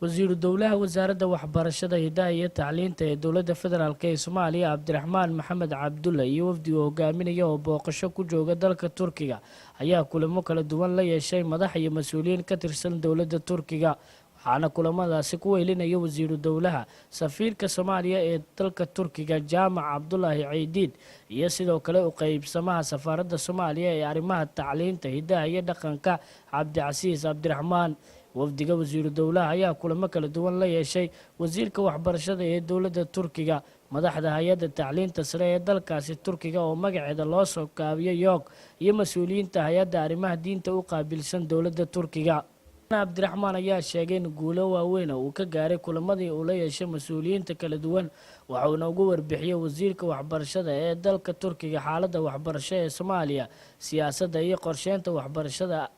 Wasiiru dowlaha Wasaaradda Waxbarashada, Hidaha iyo Tacliinta ee Dowladda Federaalk ee Soomaaliya, Cabdiraxmaan Maxamed Cabdulle, iyo wafdiga hogaaminaya oo booqasho ku jooga dalka Turkiga ayaa kulamo kala duwan la yeeshay madax iyo mas-uuliyiin ka tirsan dowladda Turkiga. Waxaana kulamadaasi ku wehelinaya wasiiru dowlaha safiirka Soomaaliya ee dalka Turkiga, Jaamac Cabdulaahi Ceydiid, iyo sidoo kale u qeybsamaha safaaradda Soomaaliya ee arrimaha tacliinta, hidaha iyo dhaqanka, Cabdicasiis Cabdiraxmaan. Wafdiga wasiiru dowlaha ayaa kulamo kala duwan la yeeshay wasiirka waxbarashada ee dowladda Turkiga, madaxda hay-adda tacliinta sare ee dalkaasi Turkiga oo magaceeda loo soo gaabiyo YÖK, iyo mas-uuliyiinta hay-adda arrimaha diinta u qaabilsan dowladda Turkiga. Cabdiraxmaan ayaa sheegay in guulo waaweyn uu ka gaaray kulamadii uu la yeeshay mas-uuliyiinta kala duwan. Waxauna ugu warbixiyey wasiirka waxbarashada ee dalka Turkiga xaaladda waxbarasho ee Soomaaliya, siyaasadda iyo qorsheynta waxbarashada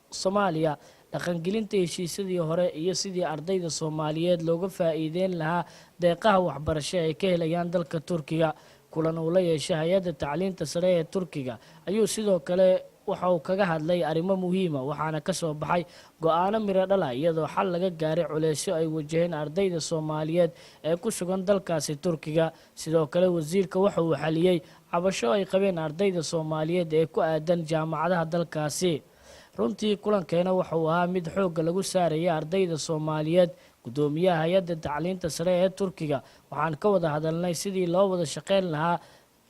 Soomaaliya, dhaqangelinta heshiisyadii hore iyo sidii ardayda Soomaaliyeed looga faa'iideyn lahaa deeqaha waxbarasho ay ka helayaan dalka Turkiga. Kulan uu la yeeshay hay-adda tacliinta sare ee Turkiga ayuu sidoo kale waxa uu kaga hadlay arrimo muhiima, waxaana kasoo baxay go-aano miro dhala, iyadoo xal laga gaaray culeysyo ay wajaheen ardayda Soomaaliyeed ee ku sugan dalkaasi Turkiga. Sidoo kale wasiirka waxa uu xaliyey cabasho ay qabeen ardayda Soomaaliyeed ee ku aadan jaamacadaha dalkaasi. Runtii kulankeena wuxuu ahaa mid xoogga lagu saaraya ardayda Soomaaliyeed. Guddoomiyaha hay-adda tacliinta sare ee Turkiga waxaan ka wada hadalnay sidii loo wada shaqeyn lahaa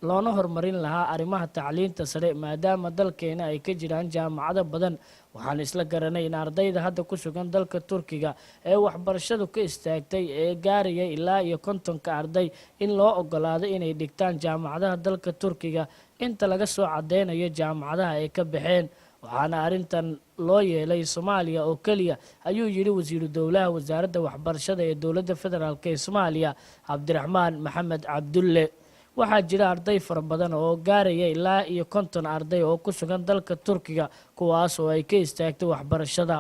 loona horumarin lahaa arrimaha tacliinta sare, maadaama dalkeena ay ka jiraan jaamacado badan. Waxaan isla garanay in ardayda hadda ku sugan dalka Turkiga ee waxbarashadu ka istaagtay ee gaaraya ilaa iyo 50-ka arday in loo ogolaado inay dhigtaan jaamacadaha dalka Turkiga inta laga soo cadeynayo jaamacadaha ay ka baxeen. Waxaana arrintan loo yeelay Soomaaliya oo keliya, ayuu yidhi wasiiru dowlaha Wasaaradda Waxbarashada ee Dowladda Federaalk ee Soomaaliya, Cabdiraxmaan Maxamed Cabdulle. Waxaa jira arday fara badan oo gaaraya ilaa iyo 50 arday oo ku sugan dalka Turkiga, kuwaas oo ay ka istaagtay waxbarashada.